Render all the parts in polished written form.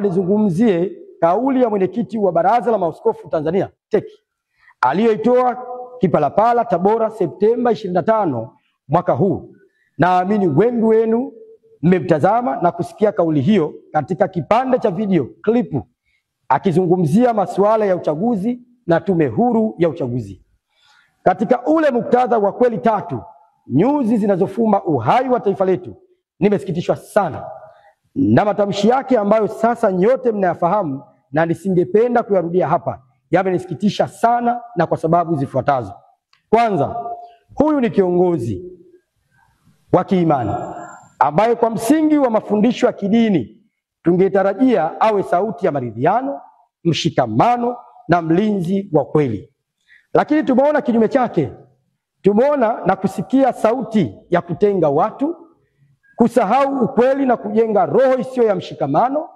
Nizungumzie kauli ya mwenyekiti wa Baraza la Maaskofu Tanzania TEC aliyoitoa Kipalapala Tabora Septemba 25 mwaka huu. Naamini wengi wenu mmemtazama na kusikia kauli hiyo katika kipande cha video klipu akizungumzia masuala ya uchaguzi na tume huru ya uchaguzi. Katika ule muktadha wa kweli tatu, nyuzi zinazofuma uhai wa taifa letu, nimesikitishwa sana na matamshi yake ambayo sasa nyote mnayafahamu na nisingependa kuyarudia hapa. Yamenisikitisha sana na kwa sababu zifuatazo. Kwanza, huyu ni kiongozi wa kiimani ambaye kwa msingi wa mafundisho ya kidini tungetarajia awe sauti ya maridhiano, mshikamano na mlinzi wa kweli. Lakini tumeona kinyume chake. Tumeona na kusikia sauti ya kutenga watu, kusahau ukweli na kujenga roho isiyo ya mshikamano,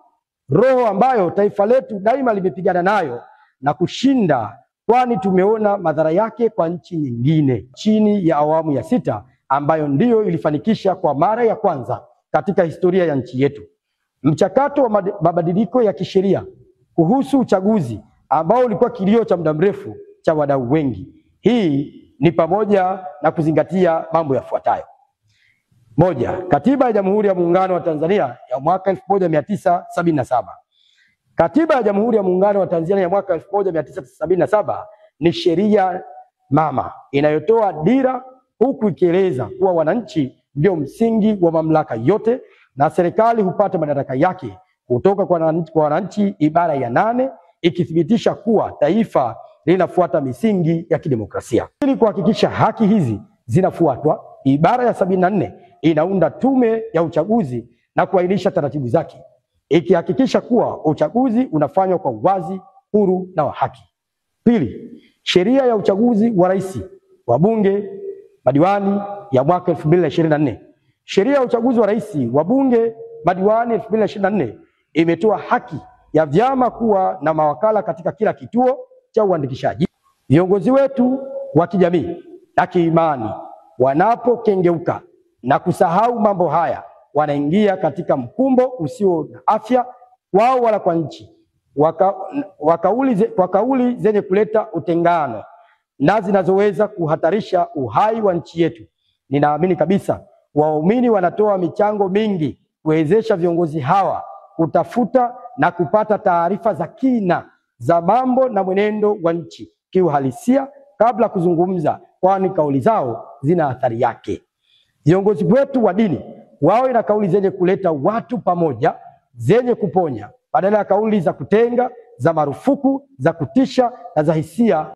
roho ambayo taifa letu daima limepigana nayo na kushinda, kwani tumeona madhara yake kwa nchi nyingine chini ya awamu ya sita ambayo ndiyo ilifanikisha kwa mara ya kwanza katika historia ya nchi yetu mchakato wa mabadiliko ya kisheria kuhusu uchaguzi ambao ulikuwa kilio cha muda mrefu cha wadau wengi. Hii ni pamoja na kuzingatia mambo yafuatayo. Moja, Katiba ya Jamhuri ya Muungano wa Tanzania ya mwaka 1977. Katiba ya Jamhuri ya Muungano wa Tanzania ya mwaka 1977 ni sheria mama inayotoa dira, huku ikieleza kuwa wananchi ndio msingi wa mamlaka yote na serikali hupata madaraka yake kutoka kwa wananchi, ibara ya 8 ikithibitisha kuwa taifa linafuata misingi ya kidemokrasia. Ili kuhakikisha haki hizi zinafuatwa, ibara ya 74 inaunda tume ya uchaguzi na kuainisha taratibu zake, ikihakikisha kuwa uchaguzi unafanywa kwa uwazi, huru na wa haki. Pili, sheria ya uchaguzi wa rais, wabunge, madiwani ya mwaka 2024. Sheria ya uchaguzi wa rais, wabunge, madiwani 2024 imetoa haki ya vyama kuwa na mawakala katika kila kituo cha uandikishaji. Viongozi wetu wa kijamii na kiimani wanapokengeuka na kusahau mambo haya, wanaingia katika mkumbo usio na afya wao wala kwa nchi, kwa kauli zenye kuleta utengano na zinazoweza kuhatarisha uhai wa nchi yetu. Ninaamini kabisa waumini wanatoa michango mingi kuwezesha viongozi hawa kutafuta na kupata taarifa za kina za mambo na mwenendo wa nchi kiuhalisia kabla kuzungumza, kwani kauli zao zina athari yake. Viongozi wetu wa dini wawe na kauli zenye kuleta watu pamoja, zenye kuponya, badala ya kauli za kutenga, za marufuku, za kutisha na za hisia.